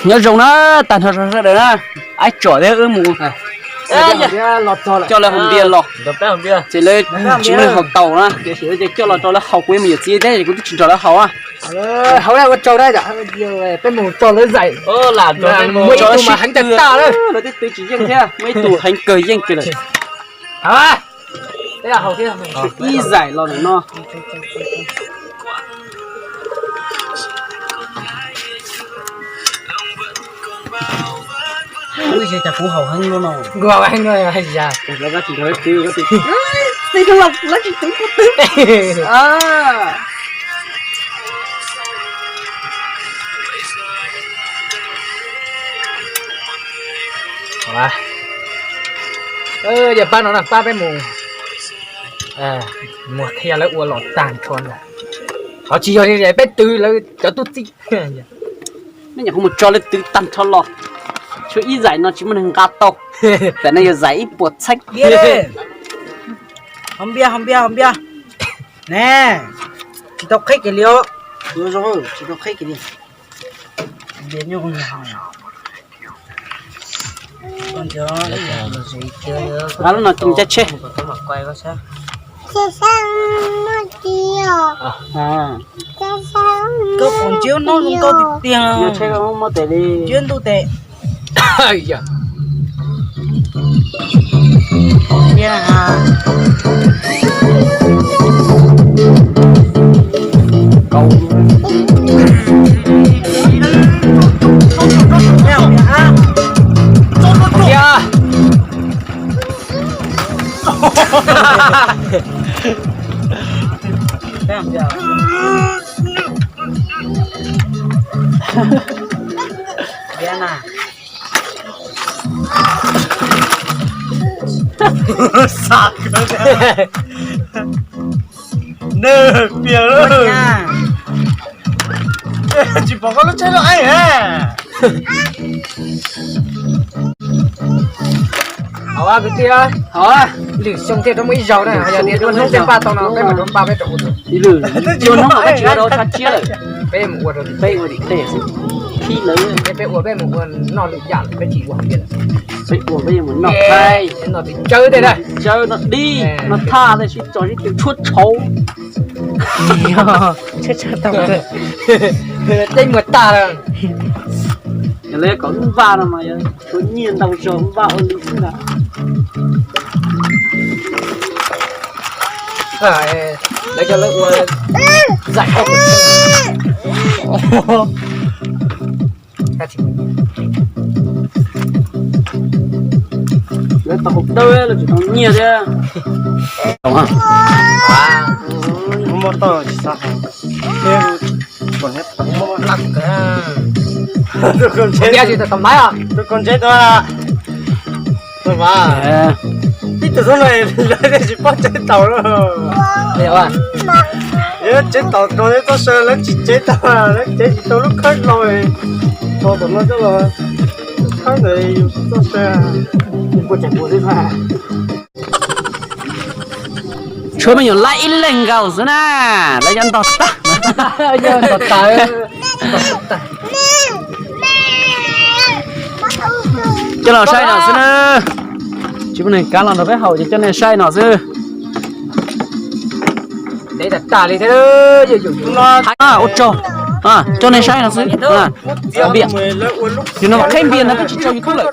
Nyob zoo na, tag nrho sawv daws na, ib tsam thiab wb mus coj lawv haus npias los, ces lawv tsis muaj neeg haus tau na, ces coj los rau lawv haus, kuv yog me nyuam txiv thiab ces kuv twb tsis nrog lawv haus. Haus ua tsaug na, peb mus txog lawv zaim, muaj ib tug mas heev tag tag lawm, lawv twb tw tsis yeej thiab, muaj ib tug heev kawg yeej kawg lawm. Ib zaim los ntawm no. Kuv haus heev no, kuv haus heev no, hais tias lawv tsis nrog lawv twv, lawv tsis twv kuv twv. Yog pab no na, pab peb mus, mus qhia lawv ua los tag nrho ntag. Ho tsis yog li peb twv lawv cov tub txib. Nej nyuam qhuav mus tso lawv twv tag nrho los, tshuav ib zaim no tsis muaj neeg nqa tau. Tam no yog zaim ib puas txheeb. Haus npias, haus npias, haus npias. Ne, tsis tau qhib kiag li os. Tsis tau qhib kiag li. Nqa lub no cia tsheb. Koj puas ntsia noj zoo nkauj tiag tiag. Ntsia ntuj tes. Nws pias lawm. Tsis pom koj lub tsheb loj ev. Hauv kwv tij, hauv lwm xyoo thiaj rov muaj ib zaug na, yog tias dua hnub peb npaj tau no peb mam rov npaj peb rov ua. Lwm xyoo hnub mas koj tsis ua rau tshab tshiab lawm. Peb mus ua rau peb ua tim tej xwb. Khib lawv, peb ua peb mus ua noj lwm yam lawm, peb tsis ua hauv tiaj lawm. Peb ua peb yuav mus noj thaij, noj tim tsawb tej na, tsawb noj dib noj thaj tej, sib txog sib tw tshuab tshauv. Tej muag tag lawm. Yog lawv yuav kom lub npaj no mas yuav tshuav nyiaj ntau zog npaj ua li xwb ntag. Lawv cov lawv ua zaim hauj lwm. Lawv tau hauv dawb lawv tsis tau nyiaj thiab. Muab tau tsis xav hais. Tus koj ntshe, tus koj ntshe tuaj. Tib tug xub no lawv tsis paub tsev taus lawm. Tsev taus rau txoj saw lawv tsis tsev tau, lawv tsev tsis tau lub khawb no. Tso tom no coj los, lub khawb ntawd yus txoj saw. Tshuav me nyuam laib ib leeg nkaus xwb na, lawv yuav ntog tag. Coj los saib no xwb na. Tsis muaj neeg kav los nrog peb haus ces coj nej saib no xwb. Ua tsaug, coj nej saib no xwb. Yus no qheb npias no twb tsis tso YouTube lawm.